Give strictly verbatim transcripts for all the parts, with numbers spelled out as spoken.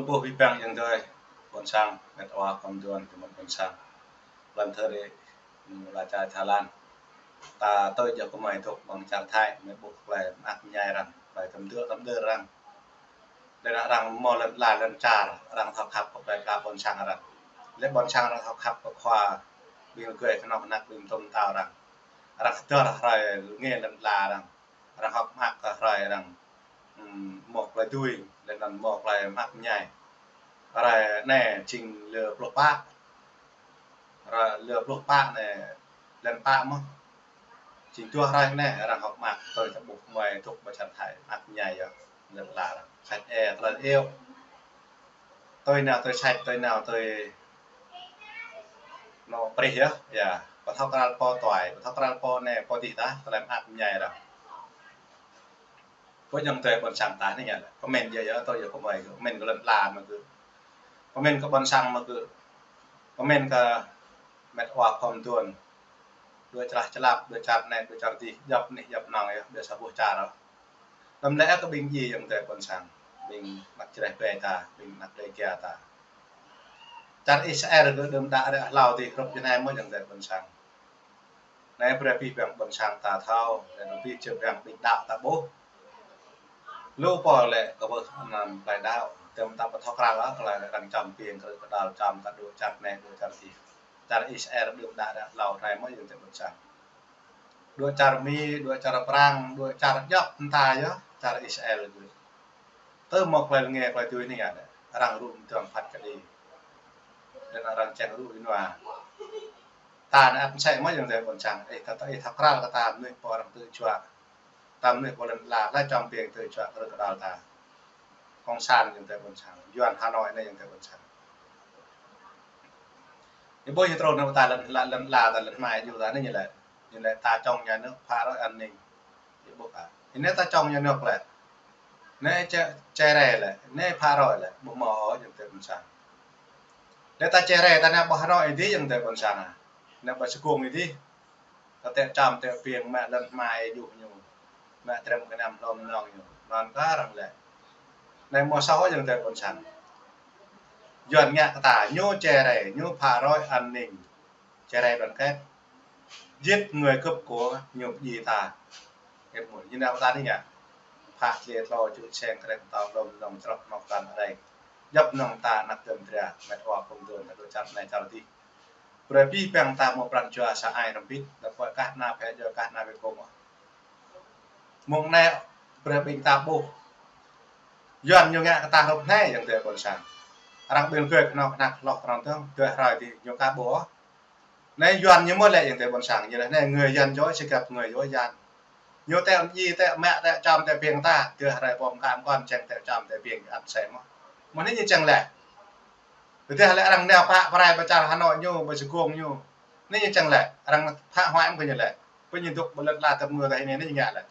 Ƀuh ƀing yang dơi, ƀôn sang, met wa khom duan, tơmŭt ƀôn sang. Lăm thơ rê, ñu la čar Thái Lan. Ta tui jăk kơmơi dŏ ƀăng čar Thái, mơi ƀuh klai mơak mơñai arăng, klai tơm dơ, tơm dơ arăng. Lĕ arăng mơ̆ lŏn la lŏn čar, arăng thâo khăp kơ klai pla ƀôn sang arăng. Lĕ ƀôn sang arăng thâo khăp kơ khua ƀing rơgơi kơnơ̆ng kơnăk ƀing tơm tao arăng. Arăng hơdơr hrơi ngă lŏn la arăng. Arăng hơ̆k mơak kơ hrơi arăng, ưm, mơ̆ klai dui, lĕ anŭn mơ̆ klai mơak mơñai. Hrơi anai jing lơ pluh pă. Hrơi lơ pluh pă anai, lŏn pă mơ̆. Jing dua hrơi anai arăng hơ̆k mơak tui ta ƀuh kơmơi dŏ ƀăng čar Thái, mơak mơñai yơh. Lŏn la arăng. Săč ê, klai iâu. Tui nao tui săč, tui nao tui nô prih yơh, yơh. Pơthâo krăl pô tuai, pơthâo krăl pô anai, pô dih tah, klai mơak mơñai arăng. Pô yang dơi ƀôn sang ta anai yơh lĕ. Pơmĭn yơh yơh, tui yơh kơmơi, pơmĭn kơ lŏn la mơ̆ kơ. Pơmĭn kơ ƀôn sang mơ̆ kơ. Pơmĭn kơ met wa khom duan. Dua črah člăp, dua čar anai, dua čar dih, djŏp anih, djŏp anŏng yơh, biă sa boh čar yơh. Lăm lĕ kơ ƀing djai yang dơi ƀôn sang, ƀing anăk čơreh ƀe ta, ƀing anăk Dêga ta. Čar Israel kơ đưm đă ră hlâo dih hrup jơ anai mơ̆ yang dơi ƀôn sang. Anai brơi pih ƀing ƀôn sang ta thâo, lĕ anŭn pih čơ ƀing ƀing đaŏ ta ƀuh. Lu pô lĕ kơ ƀuh anăm plai đaŏ, tơm ta pơthâo krăl kơ lĕ arăng čăm ƀing krư̆ kơdăl čăm ta dua čar anai, dua čar dih. Čar Israel đưm đă ră hlâo anai mơ̆ yang dơi ƀôn sang. Dua čar Mi, dua čar Prang, dua čar djŏp mơta yơh, čar Israel gơ̆. Tơ mơ̆ klai ngă klai dui anai yơh lĕ. Arăng rŭ mơdơ̆ng phat kơđi. Lĕ arăng čang rŭ ƀing nua. Ta anai ăt mơsĕ mơ̆ yang dơi ƀôn sang. Ih ta, ta, ih thâo krăl kơ ta mơnuih pô arăng tơčuă. Ta mơnuih pô lŏn la, la čăm ƀing tơčuă krư̆ kơdăl ta. Cộng sản yang dơi ƀôn sang. Yuan Hà Nội anai yang dơi ƀôn sang. Ih ƀuh ñu trô nao ta lŏn la, lŏn la ta lŏn hmai djuai ta anai ñu lĕ. Ñu lĕ ta chống nhà nước phá rối an ninh. Ih ƀuh hă. Anai ta chống nhà nước lĕ. Anai čê, čê rai lĕ. Anai phá rối lĕ. Ƀuh mơ̆ ôh yang dơi ƀôn sang. Lĕ ta čê rai ta nao ƀơi Hà Nội dih yang dơi ƀôn sang ah. Nao ƀơi Sài Gòn dih. Kơ tĕ čăm tĕ ƀing mă lŏn hmai djuai ñu. Mă trem kơnăm hlŏm nong ñu. Anŭn kơ arăng lĕ. Anai mơ̆ soh yang dơi ƀôn sang. Yuan ngă kơ ta, ñu čê rai, ñu phá rối an ninh. Čê rai đoàn kết. Giết người cướp của, ñu pơdjai ta. Kĕ mŭn, ñu nao ta anai ngă. Phă čê tlô čŭ seng krek tao hlŏm nong črŏk mŏk tan rai. Djŏp anŏng ta anăk dơ̆m dra, met wa khom duan, ta dua čar anai čar dih. Brơi pih ƀing ta mơ̆ pran jua sa ai rơmbit, đa pơ̆ kah ană phe jua kah ană phe kông. Mơ̆ng anai brơi ƀing ta ƀuh. Yuan ñu ngă kơ ta hrup anai yang dơi ƀôn sang. Arăng ƀing rơgơi kơnơ̆ng kơnăk hloh kơnơ̆ng tơ̆ng, dua hrơi dih ñu ka ƀuh. Anai Yuan ñu mơ̆ lĕ yang dơi ƀôn sang, ñu lĕ anai người Yuan dối, sẽ gặp người dối gian. Ñu tĕ djai, tĕ mă, tĕ čăm, tĕ ƀing ta, dua hrơi pom kam kon čeng tĕ čăm, tĕ ƀing ăt mơsĕ mơ̆. Mơ̆ anai ñu čang lĕ. Tơdah lĕ arăng nao pă prai ƀơi čar Hà Nội ñu, ƀơi Sài Gòn ñu. Anai ñu čang lĕ, arăng phá hoại mơ̆ kơ ñu lĕ. Pơ ñu dŏ ƀơi lŏn la ta mơ̆ ta anai ñu ngă lĕ.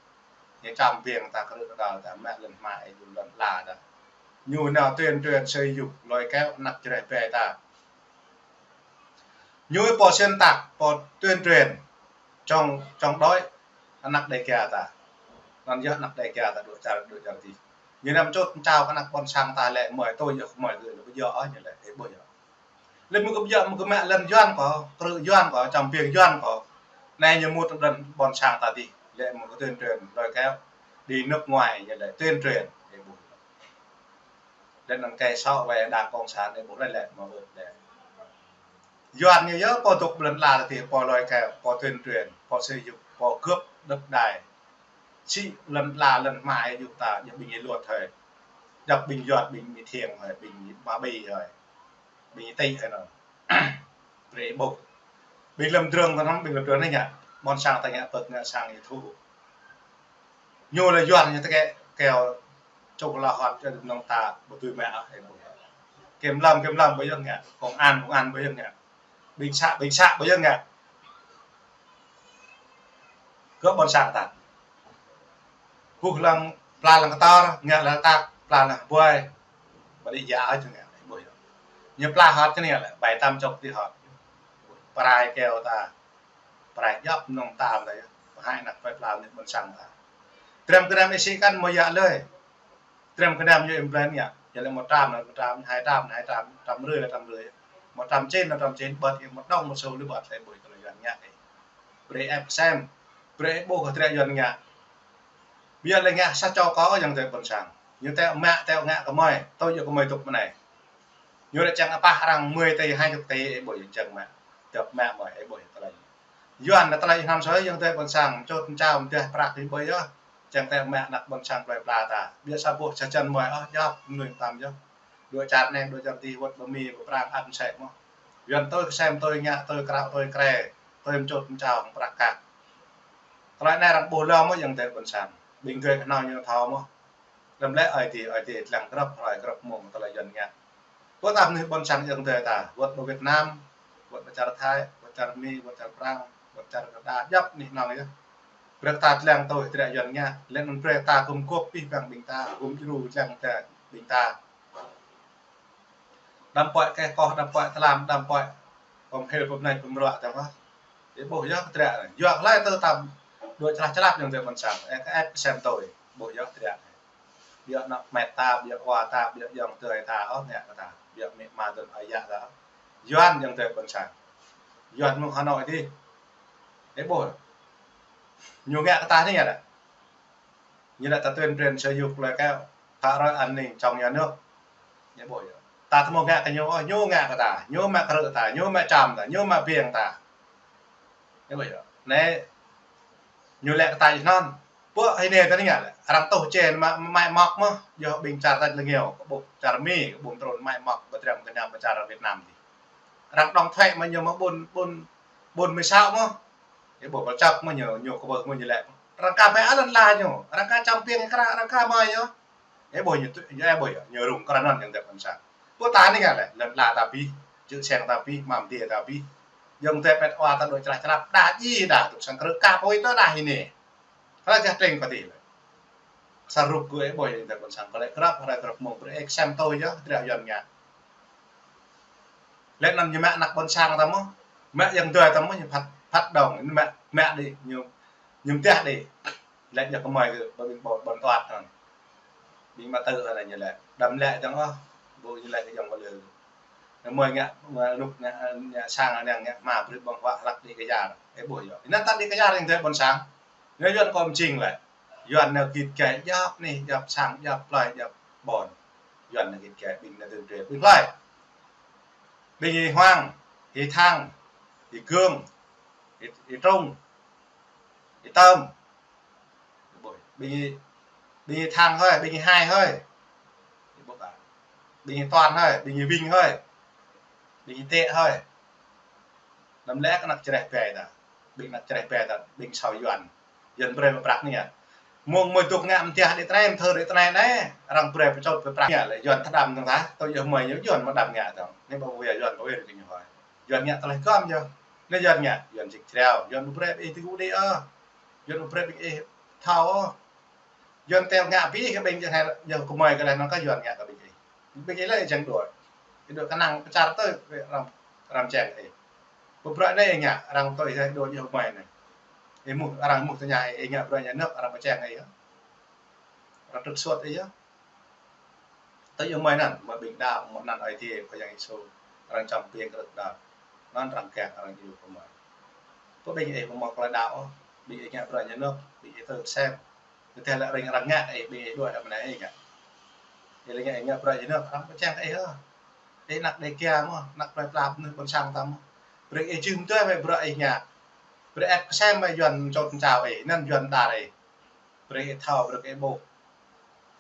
Ñu čăm ƀing ta krư̆ kơdăl ta, mă lŏn hmai djuai lŏn la ta. Ñu nao tuyên truyền xây dựng lôi kéo anăk čơreh ƀe ta. Ñu pô xuyên tạc, pô tuyên truyền chống, chống đối anăk Dêga ta. Anŭn yơh anăk Dêga ta dua čar, dua čar dih. Ñu năm čut čao kơ anăk ƀôn sang ta lĕ mơi tui yơh mơi gơ̆ lĕ ƀu djơ̆ ôh ñu lĕ, ih ƀuh yơh. Lĕ mơ̆ kơ ƀu djơ̆ mơ̆ kơ mă lŏn Yuan kơ, krư̆ Yuan kơ, čăm ƀing Yuan kơ. Anai ñu mŭt lŏn ƀôn sang ta dih, lĕ mơ̆ kơ tuyên truyền lôi kéo đi nước ngoài ñu lĕ tuyên truyền, ih ƀuh. Lĕ anŭn kơ sŏ wai đảng cộng sản ih ƀuh lĕ lĕ mơ̆ ƀuh lĕ. Yuan ñu yơh pô dŏ ƀơi lŏn la dih, pô lôi kéo, pô tuyên truyền, pô xây dựng, pô cướp đất đai. Sĭ lŏn la lŏn hmai djuai ta, djŏp ƀing ih luật hơi. Djŏp ƀing Yuan, ƀing Mi Thiêng hơi, ƀing Ma Bi hơi. Ƀing ih tĭ hơi anŭn. Brơi ƀuh. Ƀing lăm drơng ta anŭn, ƀing lăm drơng anai ngă. Ƀôn sang ta ngă pơ̆k ngă sang ih thâo. Ñu lĕ Yuan ñu tơkĕ keo čŏk la hot čơ nong ta ƀu tui mă ah, ih ƀuh. Kiểm lâm, kiểm lâm ƀu djơ̆ ngă. Công an, công an ƀu djơ̆ ngă. Ƀing xã, ƀing xã ƀu djơ̆ ngă. Kơ ƀôn sang ta. Huh lăng, pla lăng kơtor, ngă lăng tăk, pla lăng hơbuai. Ƀu djơ̆ ôh čơ ngă, ih ƀuh yơh. Ñu pla hot čơ anai lĕ, bai tam čŏk dih hot. Prai keo ta. Prai djŏp nong tam ta yơh. Pơhaih anăk prai pla anai ƀôn sang ta. Trem kơnam ih sĭ kăn mơ̆ yă lơi. Trem kơnam ñu im blan ngă. Ñu lĕ một trăm là một trăm, hai trăm là hai trăm, trăm rưỡi là trăm rưỡi. Một trăm chín là trăm chín, ƀơ̆t kơ một đồng một xu lĕ ƀơ̆t lĕ ƀuh tơlơi Yuan ngă kơ. Brơi ĕp sem, brơi ƀuh kơ drơi Yuan ngă. Biă lĕ ngă sa čô kơ yang tơi ƀôn sang. Ñu tĕ mă tĕ ngă kơ mơi, tui yua kơ mơi tŭk mơnai. Ñu lĕ čang apah arăng mười tỉ, hai chục tỉ, ƀuh čang mă. Tĕ mă mơi, ƀuh tơlơi. Yuan lĕ tơlơi ih năm soi yang tơi ƀôn sang, čut čao mơdeh prăk ih ƀuh yơh. Čang tĕ mă ană ƀôn sang plơi pla ta. Biă sa ƀuh sa čăn mơi, ôh, djop, mơnuih tam yơh. Dua čar anai, dua čar adih, wơ̆t ƀơ Mi, ƀơ Prang, ăt mơsĕ mơh. Yuan tui kơsem, tui ngă, tui krao, tui krê, tui mčut mčao, prăk kăk. Tơlơi anai arăng ƀuh lơ mơh yang tơi ƀôn sang. Ƀing gơ̆ kơnao ñu thâo mơh. Lơ̆m lĕ ai tiê, ai tiê lăng grăp hrơi grăp mông tơlơi Yuan ngă. Pơ ta mơnuih ƀôn sang yang tơi ta, wơ̆t ƀơ Việt Nam, wơ̆t ƀơ čar Thái, wơ̆t čar Mi, wơ̆t čar Prang, wơ̆t čar Canada, djop anih anŏng yơh. Brơi ta lăng tui drơi Yuan ngă, lĕ anŭn brơi ta gum gôp pih păng ƀing ta, gum djru lăng tơi ƀing ta. Đăm pơ̆i keh koh, đăm pơ̆i tlam, đăm pơ̆i pơm hil, pơm nai, pơm ruă tơ̆ng mơh. Ih ƀuh yơh drơi. Yua kơ lĕ tơ tam dua člah člah yang tơi ƀôn sang. Ĕp kơsem tui. Ƀuh yơh drơi. Biă ană met ta, biă wa ta, biă yang tơi ta, ôh, ngă kơ ta. Biă mĭ ma dơ̆n ơi yă ta. Yuan yang tơi ƀôn sang. Yuan mơ̆ng Hà Nội adih. Ih ƀuh. Ñu ngă kơ ta anai ngă lĕ. Ñu lĕ ta tuyên truyền sử dụng lời kêu phá rối an ninh trong nhà nước. Ih ƀuh yơh. Ta tơmô ngă kơ ñu, ôh, ñu ngă kơ ta, ñu mă krư̆ ta, ñu mă čăm ta, ñu mă ƀing ta. Ih ƀuh yơh. Anai, ñu lĕ kơ ta ih anŭn. Pơ hĭ anai ta anai ngă lĕ. Arăng tuh čen mă, mă măi mŏk mơh, yơh ƀing čar tač lơngiêu, kơ ƀuh čar Mi, kơ ƀuh trŭn măi mŏk, ƀơdrăm kơ ñu ƀơ čar Việt Nam adih. Arăng đóng thuế mă ñu mă ƀun, ƀun, ƀun mơsao mơh. Ih ƀuh pơčăp mơh ñu, ñu kơ ƀuh mơh ñu lĕ. Arăng ka mă lŏn la ñu, arăng ka čăm ƀing kră, arăng ka mă ñu. Ih ƀuh ñu tŭ, ih ƀuh ñu rŭng krăn anŭn yang tơi ƀôn sang. Pơ ta anai ngă lĕ, lŏn la ta pih, čư̆ seng ta pih, măm dê ta pih. Yang tơi pet wa ta dua člah člah, đa ji đa, tŭk sang krư̆ kăp ôi ta đa hĭ anai. Hlơi čah treng pơtih lĕ. Sa rup gơ̆ ih ƀuh yang tơi ƀôn sang, kơ lĕ grăp, hrơi grăp mông, brơi ĕp sem tui yơh, drơi Yuan ngă. Lĕ anŭn ñu mă ană ƀôn sang ta mơh. Mă yang tơi ta mơh, ñu phat, phat dong, ñu mă, mă đĭ, ñu, ñu mơdeh đĭ. Lĕ ñu kơmơi kơ ƀing ƀôn, ƀôn tuat anŭn. Ƀing mă tơ anŭn ñu lĕ. Đăm lĕ dong ôh, ƀu ñu lĕ kơ yang ƀơ lơ. Ñu mơi ngă, ngă lŭk, ngă, ngă sang anai ngă hma brơi ƀơ̆ng huă hlăk đĭ kơ yar. Ih ƀuh yơh. Anŭn ta đĭ kơ yar yang tơi ƀôn sang. Ñu Yuan kơ mơjing lĕ. Yuan ñu git gai djop anih, djop sang, djop plơi, djop ƀôn. Yuan ñu git gai ƀing ñu tơm drơi. Ƀing plơi. Ƀing ih Hoang, ih Thang, ih Gương, ih, ih Trung, ih Tơm. Ƀing ih, ƀing ih Thang hơi, ƀing ih Hai hơi. Ƀing ih Toàn hơi, ƀing ih Vinh hơi. Ƀing ih Tĕ hơi. Đăm lĕ kơ ană čơreh ƀai ta. Ƀing ană čơreh ƀai ta, ƀing asâo Yuan. Yuan brơi mă prăk anai ngă. Mơ̆ng mơi tŭk ngă mơdeh đĭ tơnai, mơthơr đĭ tơnai anai. Arăng brơi pơčut pơprăk ngă lĕ Yuan tơdăm dong ta. Tui yơh mơi ñu Yuan mơdăm ngă dong. Anai ƀu yua Yuan ƀu wơr kơ ñu hơi. Yuan ngă tơlơi gơ̆m yơh. Anai Yuan ngă, Yuan čĭk čreo, Yuan ƀu brơi ih tơgŭ đĭ ôh. Yuan ƀu brơi ƀing ih thâo ôh. Yuan teo ngă ƀing ih kơ ƀing ih anai, yơh kơmơi kơ lĕ anŭn kơ Yuan ngă kơ ƀing ih. Ƀing ih lĕ ih čang đuaĭ. Ih đuaĭ kơnang pơčar tui arăng, arăng čang ih. Pơbrơi anai ih ngă, arăng tui ih đuaĭ yơh kơmơi anai. Ih mŭt, arăng mŭt tơña ih, ih ngă brơi nhà nước, arăng pơčang ih yơh. Arăng trục xuất ih yơh. Tui yơh mơi anŭn, mơi ƀing đaŏ, mơi anăn ai tiê, Khua Yang Yêsu, arăng čăm ƀing krư̆ đaŏ. Anŭn arăng kiăng, arăng iâu kơ mơi. Pơ ƀing ih mơ̆ng klơi đaŏ, ƀing ih ngă brơi nhà nước, ƀing ih tơ sem. Tơdah lĕ arăng, arăng ngă ih, ƀing ih đuaĭ đaŏ mơnai ih ngă. Ih lĕ ngă ih ngă brơi nhà nước, arăng pơčang ih hă. Ih ană Dêga mơh, ană plơi pla mơnuih ƀôn sang ta mơh. Brơi ih jing tui mơi brơi ih ngă. Brơi ĕp kơsem mơi Yuan čut čao ih, anŭn Yuan đar ih. Brơi ih thâo, brơi ih ƀuh.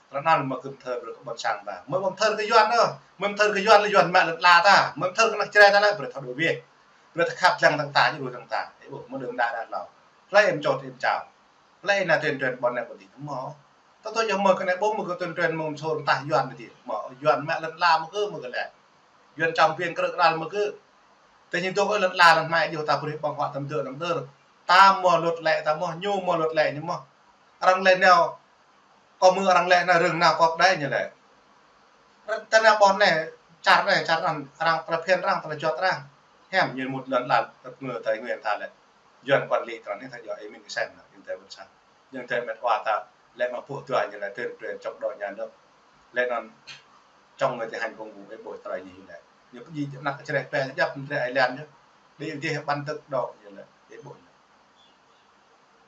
Tơlơi anŭn mơi kư̆m thâo brơi kơ ƀôn sang ta. Mơi ƀu thâo kơ Yuan ôh. Mơi thâo kơ Yuan lĕ Yuan mă lŏn la ta. Mơi thâo kơ ană čơreh ta lĕ brơi thâo đuaĭ bĕ. Brơi thâo khăp lăng tơ̆ng ta, djru tơ̆ng ta. Ih ƀuh, mơi đưm đă đă hlâo. Hlơi ih čut ih čao. Hlơi ih nao tuyên truyền ƀôn anai ƀôn adih mơ̆. Tơdah yơh mơi kơ anai ƀu mơi kơ tuyên truyền mơ̆ng sô ta Yuan adih mơ̆. Yuan mă lŏn la mơi kơ mơi kơ lĕ. Yuan čăm ƀing krư̆ kơđal mơi kơ. Tơdah ñu dŏ ơi lŏn la lŏn hmai yơh ta brơi ƀơ̆ng huă tơm dơ̆ tơm dơ̆. Ta mơ̆ luật lệ ta mơ̆, ñu mơ̆ luật lệ ñu mơ̆. Arăng lĕ nao, kơ mơi arăng lĕ nao rơ̆ng nao kŏk đai ñu lĕ. Arăng ta nao ƀôn anai, čar anai, čar anŭn, arăng tơlơi phiăn arăng, tơlơi juăt arăng. Hiam ñu mŭt lŏn la, tơ̆ mơi Tây Nguyên ta lĕ. Yuan quản lý tơlơi anai ta yua ih mĭn kơsem anai, yang tơi ƀôn sang. Yang tơi met wa ta, lĕ mă pŭ dua ñu lĕ tuyên truyền chống đối nhà nước. Lĕ anŭn Čong ngă tơhan kông ƀu ƀuh tơlơi ñu lĕ. Ñu pơjing anăk čơreh pe djăp mơtrĕ ai lan yơh. Đi dih ƀăn tơ̆k dŏ ñu lĕ. Ƀu ƀuh.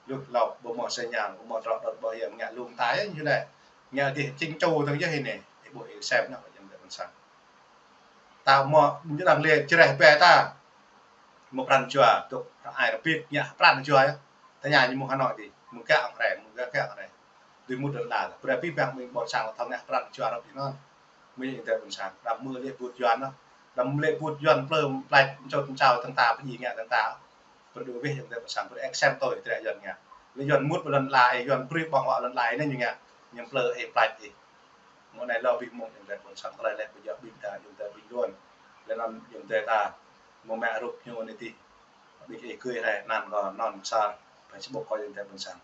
Lŭt lŏk ƀu mơ̆ sơñal, ƀu mơ̆ trŏ dŏ ƀu hiam ngă lŭng ta yơh ñu lĕ. Ngă dih čing čô tơ̆ng yơh anai. Ƀu ih sem nă ƀu jing tơ̆ ƀôn sang. Ta mơ̆ ñu đang lĕ čơreh pe ta. Mơ̆ pran jua, tŭk ai rơbit ngă pran jua yơh. Tơña ñu mơ̆ng Hà Nội dih, mơ̆ng gah ang rai, mơ̆ng gah gah ang rai. Dui mŭt lŏn la, brơi pĭ păng ƀing ƀôn sang thâo ngă pran jua rơbit non. Mơ̆ ih tơ̆ ƀôn sang, đăm mơ̆ lĕ ƀut Yuan nă. Đăm lĕ ƀut Yuan plơ plač čŏt čao tơ̆ng ta, pơjing ngă tơ̆ng ta. Pơđu wih ih tơ̆ ƀôn sang, brơi ek sem tui, trĕ Yuan ngă. Lĕ Yuan mŭt lŏn la, ih Yuan brơi ƀơ̆ng wă lŏn la, ih anai ñu ngă. Ñu plơ ih plač ih. Mơ̆ anai lŏ ƀing mơ̆ng ih tơ̆ ƀôn sang, tơlơi lĕ ƀu djơ̆ ƀing ta, ih tơ̆ ƀing Yuan. Lĕ non ih tơ̆ ta. Mơ̆ mă rup ñu anai dih. Ƀing ih gơi rai nan kơ non sa Facebook kơ ih tơ̆ ƀôn sang.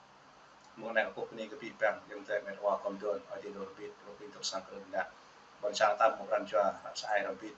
Mơ̆ng anai kơ pơni kơ pĭ păng ih tơ̆ met wa kơm dŏ, ơi dih dŏ rơbit, rơbit tơ̆ sang kơ rơbit. Ƀôn sang ta mơ̆ pran jua, ră sa ai rơbit.